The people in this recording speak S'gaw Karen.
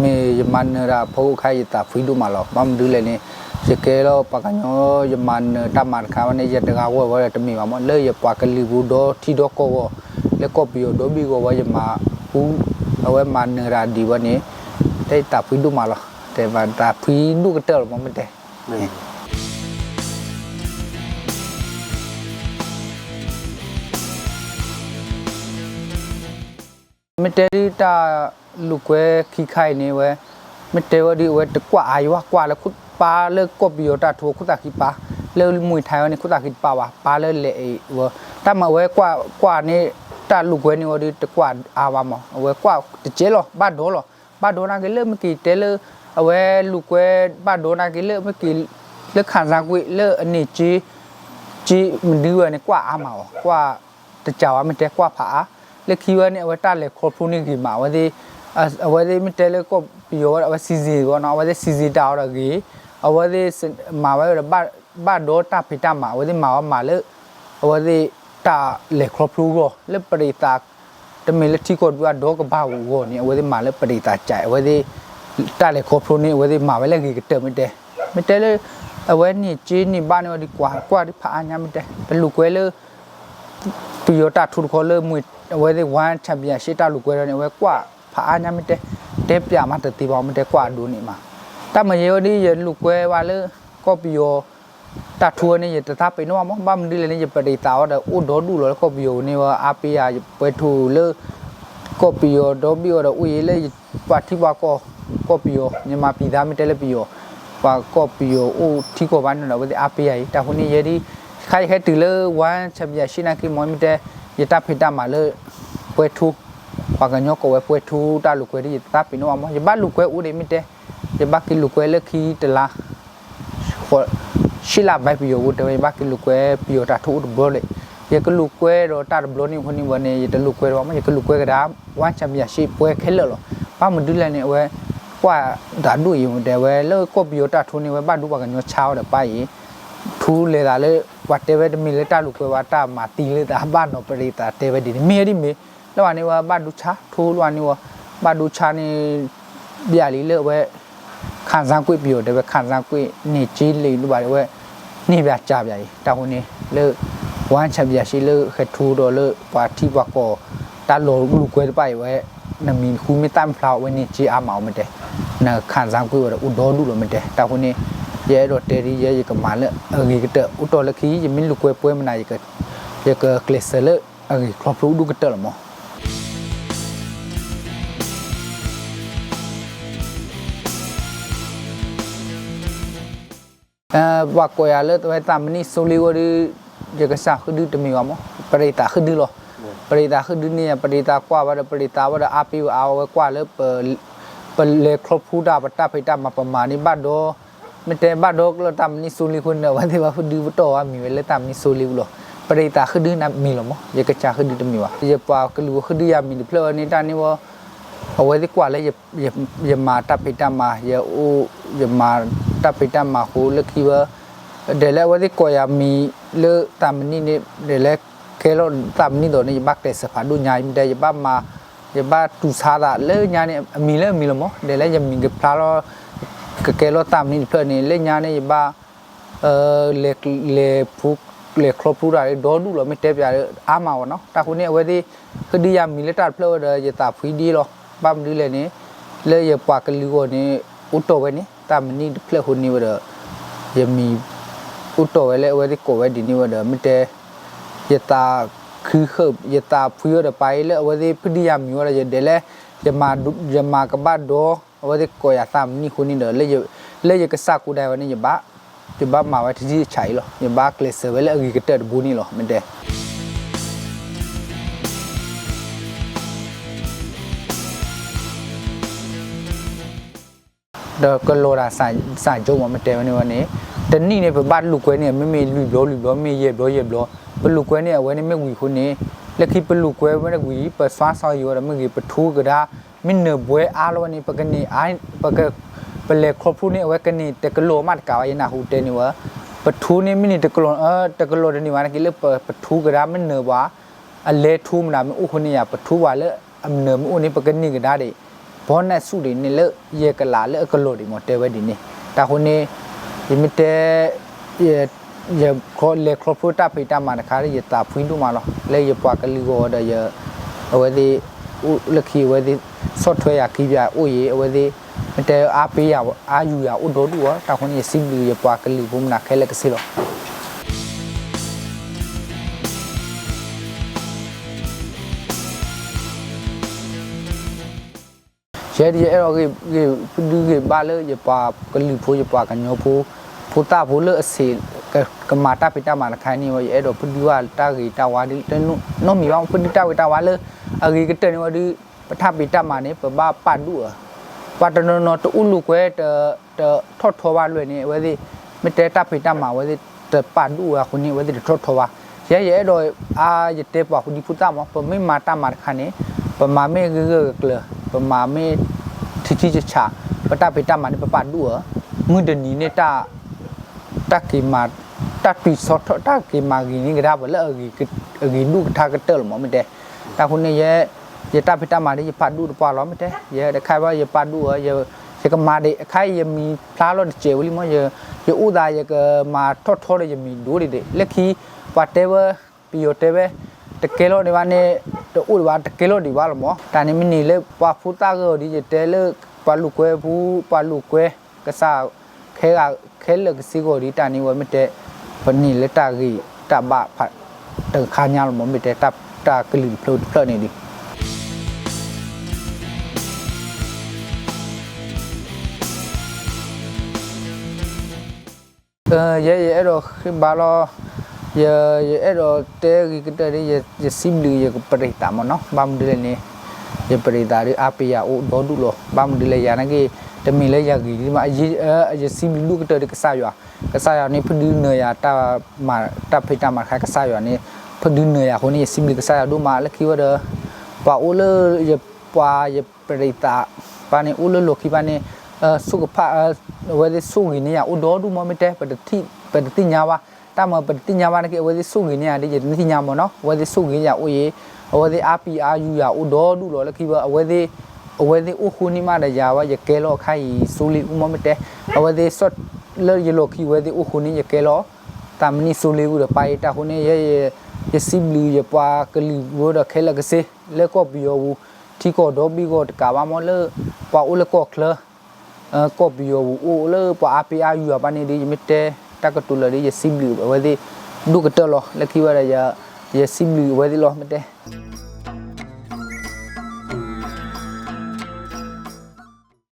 မ့ၢ်ယမၤနၢၤတၢ်ဖီခိၣ်ခါ ယသးဖှံဒိၣ်မးလီၤ. ဘၣ်မနုၤလဲၣ်န့ၣ် ယကဲလီၤပှၤကညီ ယမၤနၢၤတၢ်မၤတခါဝဲန့ၣ် ယတဂၤဂီၢ်ဝဲဒီးတမ့ၢ်ဘၣ်မး လၢယပှၤကလုာ်ပူၤဒီထံဒီကီၢ်ဂီၢ် လၢကီၢ်ပယီၤဒီဘ့ၣ်ဂီၢ်ဝဲ ယမၤဟူ အဝဲမၤနၢၤတၢ်ဒ်ဝဲန့ၣ် တဲယသးဖှံဒိၣ်မးလီၤ. တဲဘၣ်သးဖှံဒိၣ်ကတၢၢ်လီၤမး မ့ၢ်တဲ မ့ၢ်တဲဒ်တၢ်လိာ်ကွဲခံခါအံၤန့ၣ်ဝဲ မ့ၢ်တဲဝဲဒ်အဝဲတကွၢ်အါယွၤကွၢ်လၢခိၣ် ပၢ်လၢကီၢ်ပယီၤတၢ်ထူခိၣ်သးဃံပၢ် လၢမွံထါဝဲန့ၣ် ခိၣ်သးဃံတပၢ်ဘၣ် ပၢ်လၢလဲၤအံၤဝဲ တၢ်မၤဝဲကွၢ်ကွၢ်န့ၣ် တၢ်လိာ်ကွဲန့ၣ်ဝဲဒ်တကွၢ်အါဘၣ်မး အဝဲကွၢ်တကဲလီၤ ဘၣ်ဒီလီၤ ဘၣ်ဒီနာ်က့ၤလၢမ့ၢ်က့ၤတဲလၢ အဝဲလိာ်ကွဲ ဘၣ်ဒီနာ်က့ၤလၢမ့ၢ်က့ၤ လၢခၣ်စၣ်ကွံာ်လၢအန့ၢ်က့ က့မဒုဝဲန့ၣ် ကွၢ်အါမးအီၤ ကွၢ်တကးဝဲ မ့ၢ်တဲကွၢ်ဖးအါ လၢခံဝဲန့ၣ် အဝဲတၢ်လဲၤခီဖျိန့ၣ်ဂ့ၤမး အဝဲသ့ၣ် အဝဲသ့ၣ်မ့ၢ်တဲလၢကီၢ်ပယီၤဝဲ အဝဲစံစ့ၤဝဲနီၤ အဝဲသ့ၣ်စံစ့ၤတၢ်အီၤဒီးဂ့ၤ အဝဲသ့ၣ်မၤဝဲဒီး ဘၣ်ဒီတၢ်ဖံးတၢ်မၤ အဝဲသ့ၣ်မၤဝဲမၤလၢ အဝဲသ့ၣ်တၢ်လဲၤခီဖျိအဂီၢ် လၢပရံးသး တမ့ၢ်လၢထံကီၢ်ဒုးအဒီကဘၣ်အဂီၢ်န့ၣ် အဝဲသ့ၣ်မၤလၢပရံးသးကၠး အဝဲသ့ၣ် တၢ်လဲၤခီဖျိန့ၣ် အဝဲသ့ၣ်မၤဝဲလၢအဂ့ၤကတၢၢ် မ့ၢ်တဲ မ့ၢ်တဲလၢ အဝဲန့ၢ်က့န့ၢ်ဘၣ်န့ၣ်ဝဲဒ်ကွၢ် ကွၢ်ဒ်ဖးအါညါ မ့ၢ်တဲ တလိာ်ကွဲလၢ ပယီၤတၢ်ထူတခီလၢမ့ၢ် အဝဲသ့ၣ် One Championship တၢ်လိာ်ကွဲဒီးန့ၣ် အဝဲကွၢ်ဖးအါညါ မ့ၢ်တဲ တဲပျးမးတသ့ဘၣ် မ့ၢ်တဲကွၢ်အဒိန့ၣ်မး တၢ်မၤယဲဝဲဒ်ယလိာ်ကွဲဘၣ်လၢ ကီၢ်ပယီၤ တၢ်ထူဝဲန့ၣ် ယတသးပ့ၤနီၣ်ဘၣ်မး ဘၣ်မနုၤလဲၣ်န့ၣ် ယပရံးသးဝဲဒီး အိၣ်ဒီဒူၣ်လီၤလၢကီၢ်ပယီၤန့ၣ်ဝဲ အါပ့ယၤ ယပှဲၤထူလၢ ကီၢ်ပယီၤဒီဘ့ၣ်ဝဲဒီး အိၣ်ယဲလၢယပှၤထံပှၤကီၢ် ကီၢ်ပယီၤ မြန်မာပြည်သား မ့ၢ်တဲလၢပယီၤ ပှၤကီၢ်ပယီၤအိၣ်ထံကီၢ်ဘၣ်န့ၣ်ဒီး အဝဲသ့ၣ်အါပ့ယၤအံၤ တၢ်ဃိန့ၣ် ယဲဒ် ခါယဟဲတုၤလၢ One Championship နာ်က့မး မ့ၢ်တဲ ယတၢ်ဖံးတၢ်မၤလၢ ပှဲၤထူ ပှၤကညီကိးဝဲပှဲၤထူတၢ်လိာ်ကွဲဒ် ယတသးပ့ၤနီၣ်ဘၣ်မး ယဘၣ်လိာ်ကွဲအိၣ်ဒံး မ့ၢ်တဲ ယဘၣ်က့ၤလိာ်ကွဲလၢခံတလါ ဃိး ရှံလါဘၣ်ပယီၤဝဲ တဲဝဲ ယဘၣ်က့ၤလိာ်ကွဲပယီၤတၢ်ထူအိၣ်တဘျီလံ ယကလိာ်ကွဲဒီးတၢ်တဘျီန့ၣ်အဃိန့ၣ်ဝဲန့ၣ် ယတလိာ်ကွဲဒံးဘၣ်မး ယကလိာ်ကွဲကဒါ One Championship ပှဲၤခဲလၢာ်လီၤ ဘၣ်မနုၤလဲၣ်န့ၣ် အဝဲ ကွၢ်ဒိၣ်အံၤ မ့ၢ်တဲဝဲလၢကီၢ်ပယီၤတၢ်ထူန့ၣ် ဝဲဘၣ်ဒိပှၤကညီဆါဝဲဒီးပၢ်အံၤ ထူလဲၤသးလၢ ပှၤတဲဝဲတမ့ၢ်လၢတၢ်လိာ်ကွဲဘၣ် တၢ်မၤသံလၢသးဘၣ်နီၤ ပရံးသးတဲဝဲဒ်န့ၣ် မ့ၢ်ဒ်မ့ၢ် လၢဝဲန့ၣ်ဝဲဘၣ်ဒိဆါ ထူလၢဝဲန့ၣ်ဝဲ ဘၣ်ဒိဆါန့ၣ် ဘၣ်လံလၢအဝဲ ခၣ်စၣ်ကွံာ်ပယီၤ တဲဝဲ ခၣ်စၣ်ကွံာ်န့ၢ်က့လံဒိၣ်ဘၣ် တဲဝဲ န့ၢ်ဘၣ်ကၢ်ဘၣ်အံၤ တၢ်ဃိန့ၣ် လၢ One Championship လၢဟဲထူဒီးလၢပှၤထံပှၤကီၢ် တၢ်လီၤလိာ်ကွဲတဖၣ်အံၤဝဲ နမံၤဃုမ့ၢ်သၣ်မ့ၢ်ဖျါအဝဲန့ၢ်က့အါမးအီၤ မ့ၢ်တဲ နခၣ်စၣ်ကွံာ်ဝဲဒီးအိၣ်ဒီဒူၣ်လီၤ မ့ၢ်တဲ တၢ်ဃိန့ၣ် ယအဲၣ်ဒိးတဲဒ်ယဲ ယကမၤလၢအဂ့ၤကတၢၢ် အိၣ်တီၢ်လၢခံ ယမ့ၢ်လိာ်ကွဲပှဲၤမနုၤ ယကကျဲးစၢးလၢအဂ့ၤခီဖျိဒိၣ်ကတၢၢ်လီၤမး ပှၤကိးယၤလၢတဝဲသးမနံၣ်စိလ့ဝဲဒီး ယကစၢ်ဃုဒုတမ့ၢ်ဘၣ်မး ပရံးသးဃုဒုလီၤ ပရံးသးဃုဒုန့ၣ် ပရံးသးကွၢ်ဝဲဒီး ပရံးသးဝဲဒီးအါပ့ၤဝဲအါဝဲကွၢ်လၢ ပလဲၤခီဖျိတၢ်ပတၢ်ဖံးတၢ်မၤပမၤန့ၣ်ဘၣ်ဒီ မ့ၢ်တဲဘၣ်ဒီကလၢသးမနံၣ်စိလ့အဃိန့ၣ် အဝဲသ့ၣ်ဘၣ်ဃုဒုပတီၢ်ဝဲမံၤဝဲလၢသးမနံၣ်စိလ့ပူၤလီၤ ပရံးသးဃုဒုန့ၣ်မံၤလီၤမး ယကစၢ်ဃုဒုတမ့ၢ်ဘၣ် ယပှၤကလုာ်ဃုဒုယၤမံၤတဖျၢၣ်ဝဲန့ၣ် တၢ်န့ၣ်ဝဲ အဝဲသ့ၣ်ကွၢ်လၢ ယမၤတၢ်ဖံးတၢ်မၤ ယအိၣ် ယမၤတၢ်ဖံးတၢ်မၤအဃိလၢခံဝဲ ဒ်လဲၣ်အဝဲသ့ၣ်ကိးယၤမံၤလၢသးမနံၣ်န့ၣ် ဒ်လဲၣ်ကဲလီၤသးမနံၣ်သိးန့ၣ် ယဘၣ်ကျဲးစၢးဖးဒိၣ်ညါ မ့ၢ်တဲ ယဘၣ်မၤ ယဘၣ်တူၢ်ဆါသးလၢညါန့ၣ် အမံၤလၢအမံၤလီၤမး ဒ်လဲၣ်ယမံၤကဖျါလီၤ ကကဲလီၤသးမနံၣ်တဖျၢၣ်န့ၣ် လၢညါန့ၣ် ယဘၣ် လဲၤ လဲၤခီဖျိတၢ်ဒီဒူၣ်လီၤ မ့ၢ်တဲပျးအါမးဝဲနီၤ တၢ်ဃိန့ၣ် အဝဲသ့ၣ် ဃုဒုယၤမံၤလၢတၢ်တဖျၢၣ်ဝဲဒီး ယသးဖှံဒ်လီၤ ဘၣ်မနုၤလဲၣ်န့ၣ် လၢယပှၤကလုာ်ဂီၢ်န့ၣ် အိၣ်တီၢ်ဝဲန့ၣ် သးမနံၣ်တဖျၢၣ်ဃိန့ၣ်ဝဲဒီး ယမံၤ အိၣ်တီၢ်ဝဲလၢအဝဲသ့ၣ်ကိးဝဲဒ်န့ၣ်ဝဲဒီး မ့ၢ်တဲ ယသးခုဃၢၤ ယသးဖှံဝဲဒီးပၢ်အံၤ လၢအဝဲသ့ၣ်ဖုဒုယၤမံၤဝဲဒီး ယဒ်လဲၣ် ယမၤကဘၣ်ဒီ အဝဲသ့ၣ်ကိးယၤသးမနံၣ်ဃိန့ၣ်ဒီး လၢယကစၢ်ကိးဒၣ်ဝဲန့ၣ် ယဘၣ် ယဘၣ်မၤဝဲတဆံးဆးအံၤလီၤ ယဘၣ်ကျဲးစၢးဝဲလၢအဂ့ၤကတၢၢ်တဘိန့ၣ်လီၤ မ့ၢ်တဲ ဒီးကလီၤတၢ်စၢ်ကၠိမး မ့ၢ်တဲဝဲန့ၣ်ဝဲန့ၣ် တနံၣ်န့ၣ် ပဘၣ်လိာ်ကွဲန့ၣ် မ့မ့ၢ်လွံၢ်ဘျီလွံၢ်ဘျီ မ့ၢ်ယဲၢ်ဘျီယဲၢ်ဘျီ ပလိာ်ကွဲန့ၣ် အဝဲန့ၣ်မ့ၢ်ဝံၤအဃိန့ၣ် လၢခံပလိာ်ကွဲဝဲတဝံၤ ပစွါစီၤယံၤဝဲဒီးမ့ၢ်ဂ့ၤ ပထူကဒါ မ့ၢ်နၢၤဘှဲအါလီၤဝဲန့ၣ် ပကန့ၢ်အါ ပလဲၤခီဖျိန့ၣ် အဝဲကန့ၢ်တကလီၤမးတကးဘၣ် ယနၢ်ဟူတဲန့ၣ်ဝဲ ပထူန့ၣ်မ့ၢ်န့ၢ်တကလီၤ တကလီၤတန့ၢ်ဘၣ် နာ်က့လၢပထူကဒါမ့ၢ်နၢၤဘၣ် အလဲၤထူမနုၤမ့ၢ်အိၣ်ဃိန့ၣ်ယါ ပထူဘၣ်လၢအနၢၤမ့ၢ်အိၣ်န့ၣ် ပကန့ၢ်ကဒါဒံး ဘီနၢ်ဆူၣ်ဒံးန့ၣ်လၢ ယကလးလၢအကလီၢ်ဒံးမ့ၢ်တဲဝဲဒ်န့ၣ်, တၢ်ဃိန့ၣ် ယမ့ၢ်တဲ ယလဲၤခီဖျိတၢ်ဖံးတၢ်မၤတခါလၢယသးဖှံဒိၣ်မးလီၤ. လၢယပှၤကလုာ်ဂီၢ်ဒီးယ အဝဲသ့ၣ် လၢခံအဝဲသ့ၣ် ဆီၣ်ထွဲယၤခံဘၣ်အိၣ်အံၤ အဝဲသ့ၣ် မ့ၢ်တဲအါပ့ၤယၤ အါယူၤယၤအိၣ်ဒီဒူၣ်အီၤ, တၢ်ဃိန့ၣ် ယစံးဘျုးယပှၤကလုာ်ဖိမနုၤခဲလၢာ်ကဆ့လီၤ. ယဲယအဲၣ်ဒိးဂ့ၤ ဖုဒုဂ့ၤဘၣ်လၢယပှၤကလုာ်ဖိ ယပှၤကညီဖိ ဖိသၣ်ဖိလၢအဆံး ကမၤတၢ်ဖံးတၢ်မၤတခါန့ၣ်ဝဲ ယအဲၣ်ဒိးဖုဒုဘၣ်တၢ်ဂ့ၤတၢ်ဝါဒ် တနီၣ်မံၤဘၣ် ဖုဒုတၢ်ဂ့ၤတၢ်ဝါလၢ အဂ့ၤကတၢၢ်န့ၣ်ဝဲဒု ပတၢ်ဖံးတၢ်မၤန့ၣ် ပဘၣ်ပာ်ဒူၣ်အီၤ, ပှၤတနီၤနီၤတအိၣ်လိာ်ကွဲ တထီၣ်ထီဘၣ်လွဲၢ်န့ၣ် အဝဲသ့ၣ် မ့ၢ်တဲတၢ်ဖံးတၢ်မၤ အဝဲသ့ၣ်တပာ်ဒူၣ်ဝဲအဃိန့ၣ် အဝဲသ့ၣ်တထီၣ်ထီဘၣ်. ယဲယအဲၣ်ဒိး အါ ယတဲပှၤဖိဒံဖိသၣ်မး ပမ့ၢ်မၤတၢ်မၤတခါန့ၣ် ပမၤမ့ၢ်ဂၢၢ်ဂၢၢ်ကျၢၤကျၢၤ ပမၤမ့ၢ်ထံထံဆးဆး ပတၢ်ဖံးတၢ်မၤန့ၣ် ပပာ်ဒူၣ်အီၤ မုၢ်တနံၤန့ၣ် တၢ်က့ၤမၤ တၢ်တုၤဆီထီၣ် တၢ်က့ၤမၤဂ့ၤန့ၢ်ကဒါပှၤလၢ အဂ့ၤဒူၣ်ကထါကတၢၢ်လီၤမး မ့ၢ်တဲ. တၢ်ဃိန့ၣ် ယဲ ယတၢ်ဖံးတၢ်မၤဒ် ယပာ်ဒူၣ်တပှၢ်လီၤ မ့ၢ်တဲ. ယဲတခါဘၣ် ယပာ်ဒူၣ်အီၤ ယကမၤဒံး အခါအံၤယမံၤဖျါလီၤတစဲးဝဲလံမး ယအိၣ်သး ယကမၤထီၣ်ထီဒီး ယမံၤဒိၣ်ဒံးဒံး လၢခံ ပှၤတဲဝဲ ပယီၤတဲဝဲ တကဲလီၤဒံးဘၣ်န့ၣ် တအိၣ်ဒံးဘၣ် တကဲလီၤဒံးဘၣ်လီၤမး. တၢ်န့ၣ်မ့ၢ်န့ၢ်လၢပှၤဖိသၣ်ဂီၢ်ဒ် ယတဲလၢ ပှၤလိာ်ကွဲဖိ ပှၤလိာ်ကွဲ ကစၢ် ခဲဂၤ ခဲလၢာ်ကဆ့ဂီၢ်ဒ် တၢ်န့ၣ်ဝဲမ့ၢ်တဲ ပန့ၢ်လၢတၢ်ဂ့ၤတၢ်ဘၣ်ဖး တခါညါလီၤမး မ့ၢ်တဲ တၢ်ကလုာ်တဖျၢၣ်တဖျၢၣ်န့ၣ်ဒ် ယဲယအဲၣ်ဒိးဃ့ဘါလီၤ ယ ယအဲၣ်ဒိးတဲဂ့ၤကတၢၢ်ဒ် ယစံးဘျုးယပရံးသးမးနီၤ ဘၣ်မနုၤလဲၣ်န့ၣ် ယပရံးသးဒ် အါပ့ၤယၤအိၣ်ဒီဒူၣ်လီၤ. ဘၣ်မနုၤလဲၣ် ယၤနာ်က့ တမ့ၢ်လၢယဂ့ၤဒ်မး ယစံးဘျုးဒိၣ်ကတၢၢ်ဒ်ကစၢ်ယွၤ, ကစၢ်ယွၤန့ၣ် ဖုဒုနၢၤယၤတၢ်မၤ တၢ်ဖံးတၢ်မၤတခါ ကစၢ်ယွၤန့ၣ် ဖုဒုနၢၤယၤအဃိန့ၣ် ယစံးဘျုးကစၢ်ယွၤဒိၣ်မး လၢခံဝဲဒီး ပှၤအိၣ်လၢယပှၤယပရံးသး ပၢ်န့ၣ် အိၣ်လၢလီၢ်ခံဘၣ်န့ၣ် ဆိကဖး အဝဲသ့ၣ်ဆိၣ်ဂ့ၤန့ၢ်ယၤအိၣ်ဒီဒူၣ်မး မ့ၢ်တဲ ပတသ့ၣ်ညါဘၣ် တၢ်မၤပတသ့ၣ်ညါဘၣ်နာ်က့ အဝဲသ့ၣ်ဆိၣ်ဂ့ၤန့ၢ်ယၤဒ် ယတသ့ၣ်ညါမးနီၤ အဝဲသ့ၣ်ဆိၣ်ဂ့ၤယၤအိၣ်အံၤ အဝဲသ့ၣ်အါပံၤအါယူၤယၤအိၣ်ဒီဒူၣ်လီၤ လၢခံဝဲ အဝဲသ့ၣ် အဝဲသ့ၣ်အိၣ်ဃိန့ၢ်မးဒီးယၤဝဲ ယကဲလီၤအခါအံၤ စိလ့အူမး မ့ၢ်တဲ အဝဲသ့ၣ် လၢယလီၢ်ခံ အဝဲသ့ၣ်အိၣ်ဃိန့ၢ် ယကဲလီၤ သးမနံၣ်စိလ့အူဒီးပၢ်အံၤ တၢ်ဃိန့ၣ် ယဲ ယစံးဘျုးယပှၤကလုာ်ဖိဒီးခဲလၢာ်ကဆ့ လၢကီၢ်ပယီၤပူၤ ထံကီၢ်ဒီဘ့ၣ်ဂီၢ်တကးဘၣ်မး လၢပှၤအိၣ်လၢကီၢ်ချၢ ကီၢ်ပယီၤပူၤအိၣ်လၢပှၤအါပ့ၤအါယူၤအပၢ်န့ၣ်ဒ် ယမ့ၢ်တဲတၢ်ကတိၤလၢာ်ဒ် ယစံးဘျုးအဝဲသ့ၣ်ဒိၣ်ကတၢၢ်လီၤ လၢခံဝဲဒီး ယစံးဘျုးအဝဲသ့ၣ်လီၤ မ့ၢ်တဲ.